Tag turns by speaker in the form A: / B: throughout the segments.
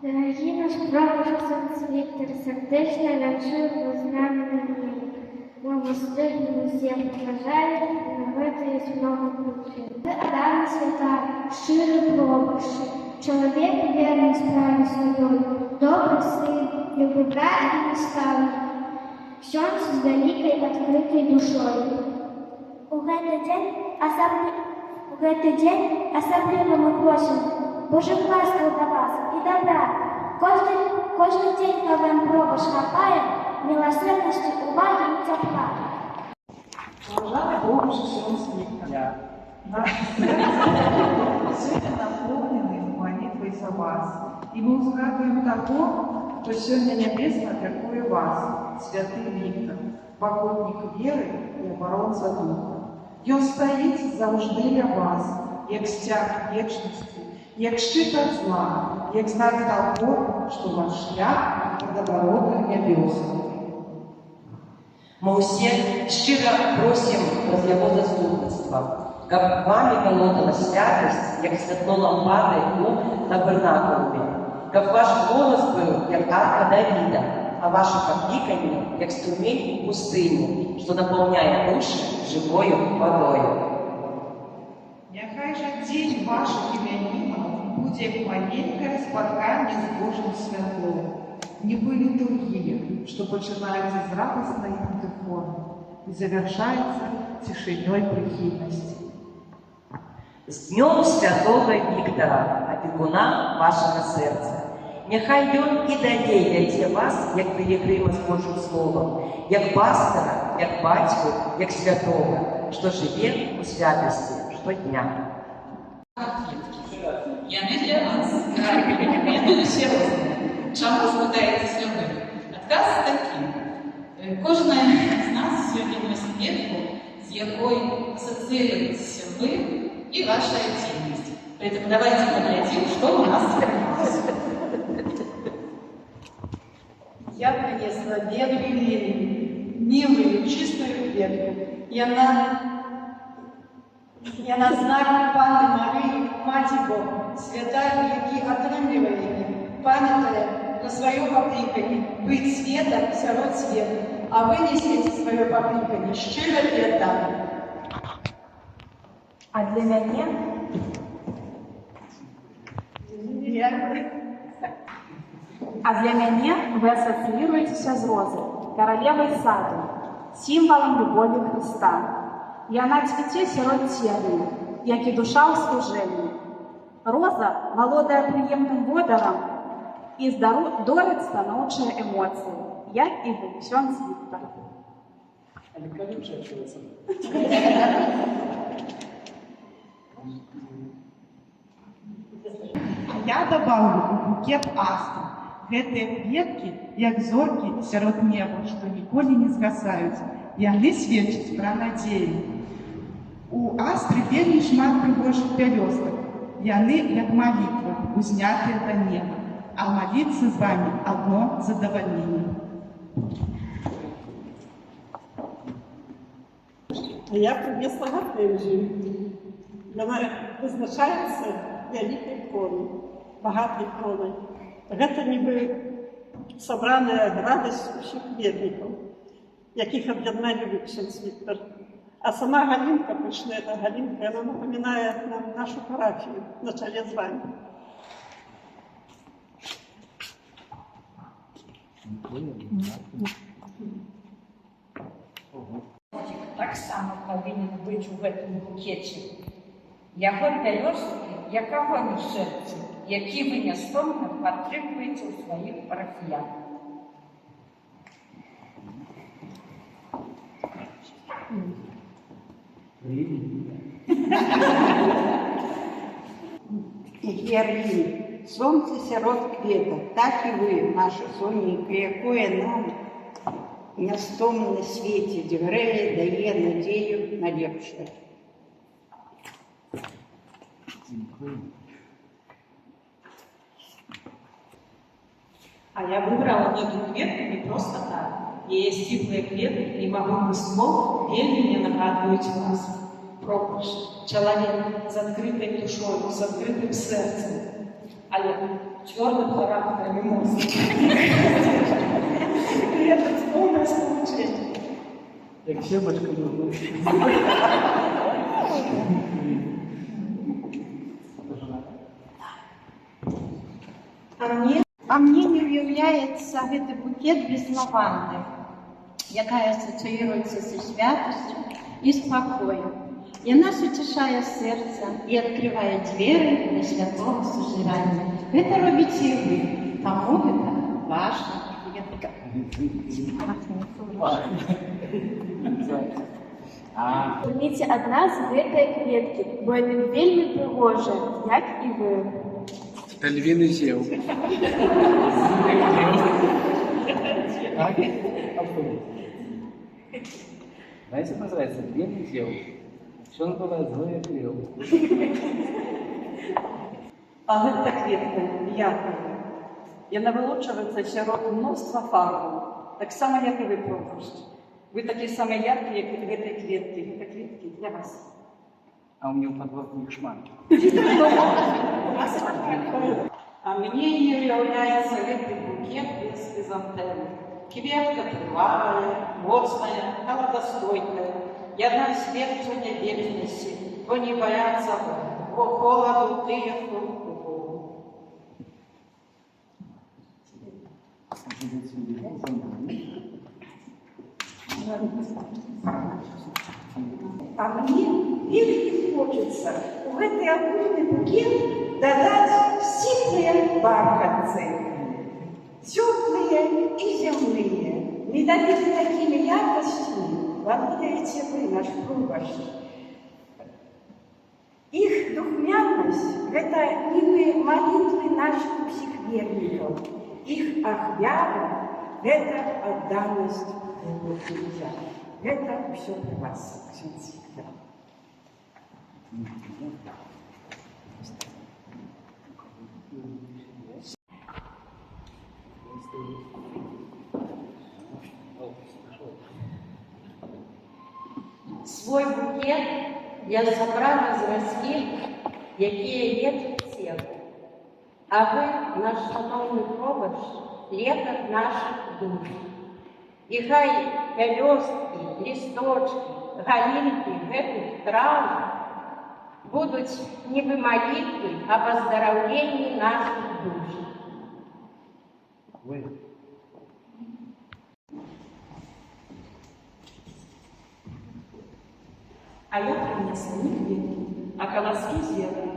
A: Дарагі наш пробашч ксёндз Віктар, сардэчна віншуем вас з знаменнымі імінамі. Мы вас вельмі ўсе паважаем, і на гэта ёсць многа прычын. Вы адданы святар, шчыры пробашч, чалавек, верны справе сваёй, добры сын, любы брат і настаўнік, ксёндз з вялікай адкрытай душой.
B: У гэты дзень асабліва мы просім Божых ласкаў да вас і дабра. Кожны дзень на вам, пробашч, хапае міласэрнасці, увагі і цяпла.
C: Паважаны пробашч ксёндз Віктар, нашы сэрцы сёння напоўнены малітвай за вас. І мы ўзгадваем таго, хто сёння нябесна апякуе вас, святы Віктар, пакутнік веры і абаронца духа. Ён стаіць заўжды ля вас, як сцяг вечнасці, як шчыт ад зла, як знак таго, што ваш шлях да дарога нябёсаў.
D: Мы ўсе шчыра просім праз яго заступніцтва, каб вамі валодала святасць, як святло лампады ў табернакуле, каб ваш голас быў, як арка Давіда, а ваша пакліканне, як струмень у пустыні, што напаўняе душы жывою вадою.
C: Няхай жа дзень вашых імянінаў будзе як маленькае спатканне з Божым святлом, нібы літургія, што пачынаецца з радаснай антыфоны і завяршаецца цішынёй прыхільнасці.
D: З днём святога Віктара, апекуна вашага сэрца. Няхай ён і далей вядзе вас, як пілігрыма з Божым словам, як пастара, як бацьку, як святога, што жыве ў святасці штодня.
E: Кветкі. Яны для вас. Яны усе розныя. Чаму, спытаецеся вы? Адказ такі. Кожная з нас сёння носіць кветку, з якой асацыюецеся вы і ваша дзейнасць. Поэтому давайте поглядим, что у нас атрымалася.
F: Я принесла белую лілію, милую, чистую кветку. Яна знак Панны Марыі, Маці Бога, святар, які атрымлівае яе, памятае пра сваё пакліканне быць светам сярод свету, а вы несеце сваё пакліканне шчыра і аддана.
G: А для мяне А для мяне вы асацыіруецеся з розай, каралевай саду, сімвалам любові Хрыста. Яна цвіце сярод церня, як і душа ў служэнні. Роза валодае прыемным водарам і дорыць станоўчыя эмоцыі, як і вы, ксёндз Віктар.
H: Але колючая роза.
C: А я добавлю у букет астры. Гэтыя кветкі, як зоркі сярод неба, што ніколі не згасаюць. Яны сведчаць пра надзею. У астры вельмі шмат прыгожых пялёстак. Яны, як малітвы, узнятыя да неба. А маліцца з вамі адно задавальненне.
I: А я прынесла гартэнзію. Яна вызначаецца вялікай кронай, багатай кронай. Гэта нібы сабраная радасць усіх вернікаў, якіх аб'ядналі вы, ксёндз Віктар. А сама галінка, пышная эта галінка, яна напамінае нам нашу парафію на чале з вами.
J: Таксама павінен быць у гэтым букеце. Яго пялёсткі, як агонь у сэрцы, які вы нястомна падтрымліваеце ў сваіх парафіянах.
K: Георгій, сонце сярод кветак, так і вы, наша сонейка, якое нам нястомна свеціць, грэе, дае надзею на лепшае.
L: А я выбрала гэту кветку не проста так. Яе сціплыя кветкі і магутны ствол вельмі мне нагадваюць вас. Пробашч, чалавек з адкрытай душой, з адкрытым сэрцам.
M: але цвёрдым характарам і моцным. Гэта поўнае спалучэнне.
H: Як семочка нужна.
N: А мне не уяўляецца гэты букет без лаванды, якая асацыіруецца са святасцю і спакоем. Яна суцішае сэрца і адкрывае дзверы для святого сузірання. Гэта робіце і вы, таму гэта ваша кветка.
A: Прыміце ад нас гэтыя кветкі, бо яны вельмі прыгожыя, як і вы.
H: Это львиный зев. Так? Знаете, как называется? Львиный зев. Что он бывает злой лев.
F: А гэта кветка яркая. Яна вылучваецца сярод мноства фарбаў, таксама як і вы, пробашч. Вы такія самыя яркія, як і гэтыя кветкі. Гэта кветкі для вас.
H: А у меня ў падворку іх шмат.
L: А мне не уяўляецца гэты букет без хрызантэмы. Кветка трывалая, моцная, халадастойкая. Яна сведчанне вечнасці, бо не баяцца холаду тыя, хто ў Богу.
K: А мне вельмі хочацца у гэты агульны букет дадаць сціплыя бархатцы, цёплыя і зямныя. Менавіта такімі якасцямі валодаеце вы, наш пробашч. Іх духмянасць гэта нібы малітвы нашых усіх вернікаў. Іх ахвяра гэта адданасць Богу. Гэта ўсё для вас, ксёндз Віктар.
J: Свой букет я сабрала з раслін, якія лечаць цела. А вы, наш шаноўны пробашч, лекар нашых душ. І хай пялёсткі, лісточкі, галінкі гэтых траў будуць нібы малітвы аб аздараўленні нашых душ.
G: А я прынесла не кветкі, а каласкі зерня.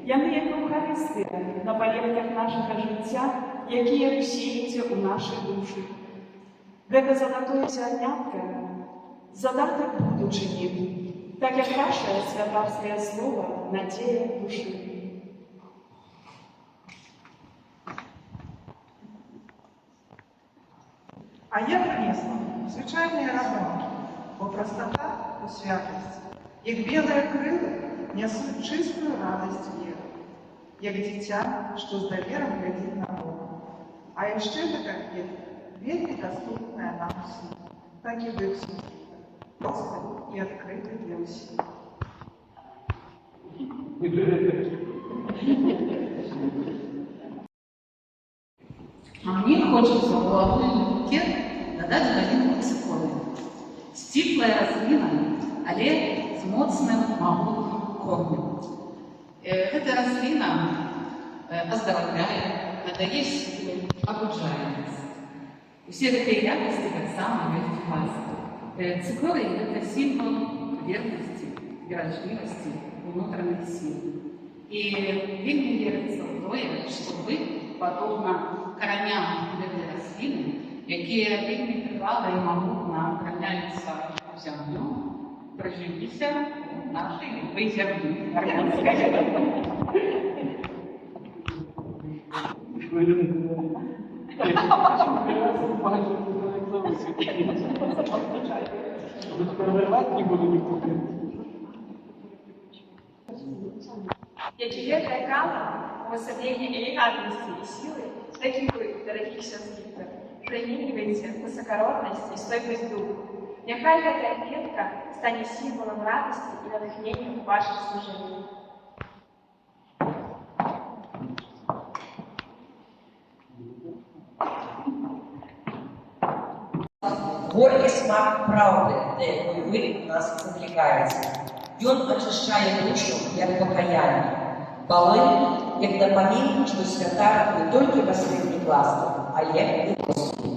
G: Яны як Эўхарыстыя на палетках нашага жыцця, якія вы сееце ў нашы душы. Гэта залатое зярнятка, задатак будучыні, так як ваше святарскае слово надзея душы.
C: А я прынесла звычайныя радонкі, бо прастата у святасці, як белыя крылы нясуць чыстую радасць веры, як дзіця, што з даверам глядзіць на Бога. А яшчэ гэта кветка вельмі даступная нам усім, так і вы ўсім, проста і адкрыты для ўсіх.
E: А мне хочацца ў агульны букет дадаць галінку цыкорыі. Сціплая расліна, але з моцным магутным корнем. Гэта расліна аздараўляе, надае сілы, абуджае нас. Усе гэтыя якасці таксама ёсць у вас. Цыкорый гэта сімвал вернасці, беражлівасці, унутраных сіл. І вельмі верыцца ў тое, што вы, падобна караням гэтай расліны, якія вельмі трывала і магутна укараняюцца ў зямлю, прыжыліся ў нашай любой зямлі армянскай.
H: Прорвать не буду никуда.
O: Як і гэтая кала, увасабленне элегантнасці і сілы, так і вы, дарагі ксёндз Віктар, прыміньвайце высакароднасць і стойкасць духу. Няхай гэтая кветка стане сімвалам радасці і натхнення ў вашым служэнні.
D: Горкі смак праўды, да якой вы нас заклікаеце. Ён ачышчае душу, як пакаянне. Палын, як дапамін, што святар не толькі пасрэднік ласкі, але і послугі.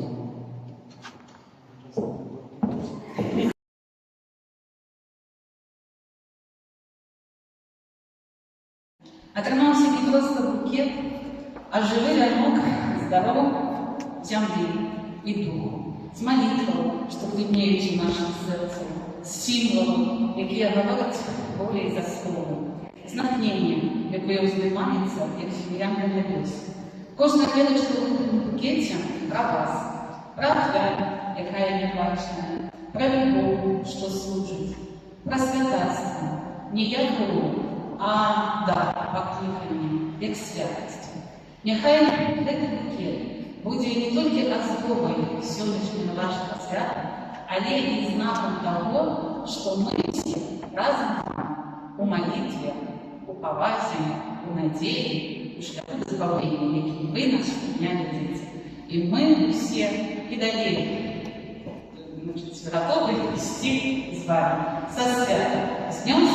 E: Атрымаўся не проста букет, а жывы вянок здароў зямлі і духу, з малітваў, што глыбнеюць у нашым сэрцы, з сімвалаў, якія гавораць болей за словы, з натхненнем, якое ўздымаецца, як фіміям да нябёс. Кожная кветачка ў гэтым букеце пра вас, пра ахвяру, якая нябачная, пра любоў, што служыць, пра святарства, не як гру, а дар, пакліканне, як святасць. Няхай гэты букет будзе не толькі аздобай сённяшняга вашага свята, але і знакам таго, што мы ўсе разам з вамі у малітве, у павазе, у надзеі, у шляху да збаўлення, які вы нас штодня вядзеце. І мы ўсе і далей, значыць, гатовы ісці з вамі. Са святам! З Днём